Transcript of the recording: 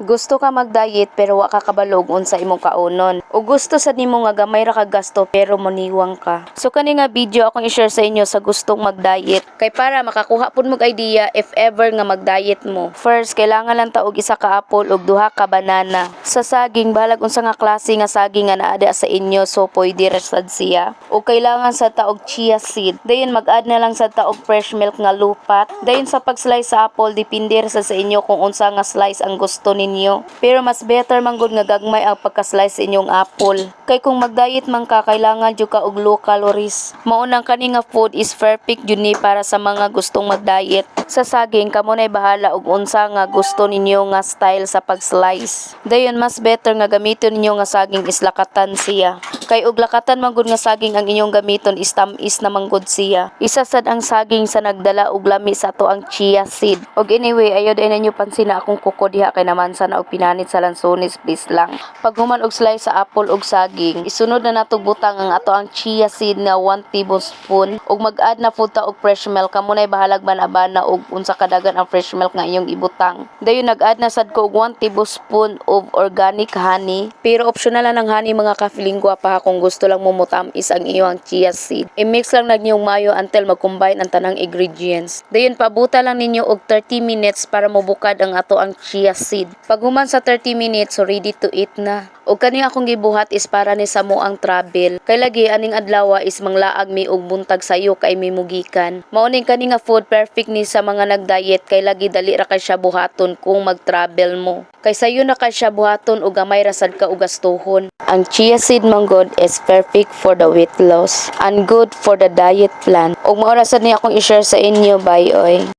Gusto ka mag-diet pero wa ka kabalo og unsa imong kaunon. O gusto sad nimo nga gamay ra ka gasto pero moniwang ka. So kani nga video akong i-share sa inyo sa gustong mag-diet kay para makakuha pud mo og idea if ever nga mag-diet mo. First, kailangan lang ta og isa ka apple ug duha ka banana. Sa saging, bahalag unsa nga klase nga saging nga naa diha sa inyo, so pwede ra sad siya. Ug kailangan sad ta og chia seed. Dayon mag-add na lang sad ta og fresh milk nga lupat. Dayon sa pag-slice sa apple, depende ra sad sa inyo kung unsa nga slice ang gusto ninyo. Pero mas better man gud nga gagmay ang pagka-slice sa inyong apple. Kay kung mag-diet man ka, kailangan jud ka og low calories. Mao nang kani nga food is perfect jud ni para sa mga gustong mag-diet. Sa saging, kamo nay bahala og unsa nga gusto ninyo nga style sa pag-slice. Dayon mas better nga gamiton ninyo nga saging is lakatan siya. Kay og lakatan man gud nga saging ang inyong gamiton is tam-is na man gud siya. Isa sad ang saging sa nagdala og lami sa ato ang chia seed. Og anyway, ayaw diay ninyo pansina akong kuko diha kay namansa na og pinanit sa lansones, please lang. Pag human og slice sa apple og saging, isunod na nato butang ang ato ang chia seed nga 1 tablespoon ug mag-add na pud ta og fresh milk. Kamo nay bahalag bana-bana og unsa kadagan ang fresh milk nga inyong ibutang. Dayon nag-add na sad ko og 1 tablespoon of organic honey. Pero optional lang ang honey, mga kafilingwa pa, kung gusto lang mo motam-is ang iyong chia seed. I-mix lang na ninyong maayo until mag-combine ang tanang ingredients. Dayon pabuta lang ninyo og 30 minutes para mobukad ang ato ang chia seed. Pag human sa 30 minutes, so ready to eat na. Og kani akong gibuhat is para ni sa mo ang travel. Kay lagi aning adlaw is manglaag mi og buntag sayo kay mi mugikan. Mao ning kani nga food, perfect ni sa mga nag-diet kay lagi dali ra kay siya buhaton kung mag-travel mo. Kay sayo na kay siya buhaton ug gamay ra sad ka og gastuhon. Ang chia seed man gud is perfect for the weight loss and good for the diet plan. Ug mao ra sad ni akong i-share sa inyo. Bye oy.